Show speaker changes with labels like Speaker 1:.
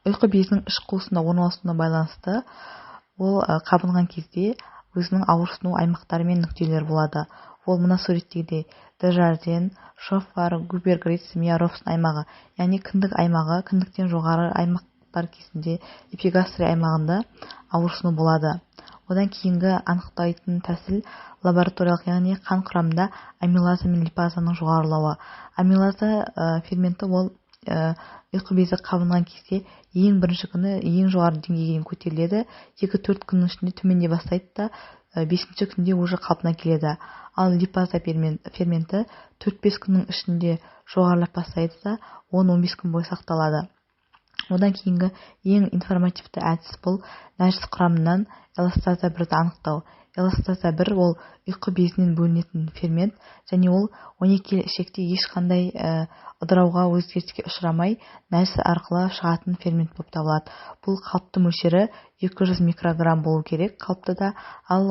Speaker 1: Ұйқы безінің іш қуысында орналасуына байланысты ол қабынған кезде өзінің ауырсыну аймақтары мен нүктелері болады. Ол мына суреттегідей: Дежарден, Шоффар, Губер, Гриц, Мейеровсон аймағы, яғни кіндік аймағы, кіндіктен жоғары аймақтар кезінде эпигастрий аймағында ауырсыну болады. Одан кейінгі анықтайтын тәсіл лабораториялық, яғни қан құрамында амилаза мен липазаның жоғарылауы. Амилаза ферменті ол ұйқы безі қабынған кезде ең бірінші күні ең жоғары деңгейге дейін көтеріледі, 2-4 күннің ішінде төмендей бастайды да, бесінші күнде уже қалпына келеді. Ал липаза ферменті 4-5 күннің ішінде жоғарылап бастайды да, 10-15 күн бойы сақталады. Одан кейінгі ең информативті әдіс бұл нәжіс құрамынан эластаза 1-ді анықтау. Эластаза 1 ол ұйқы безінен бөлінетін фермент және ол 12 ішекте ешқандай ыдырауға, өзгеріске ұшырамай, нәжіс арқылы шығатын фермент болып табылады. Бұл қалыпты мөлшері 200 микрограмм болу керек қалыптыда, ал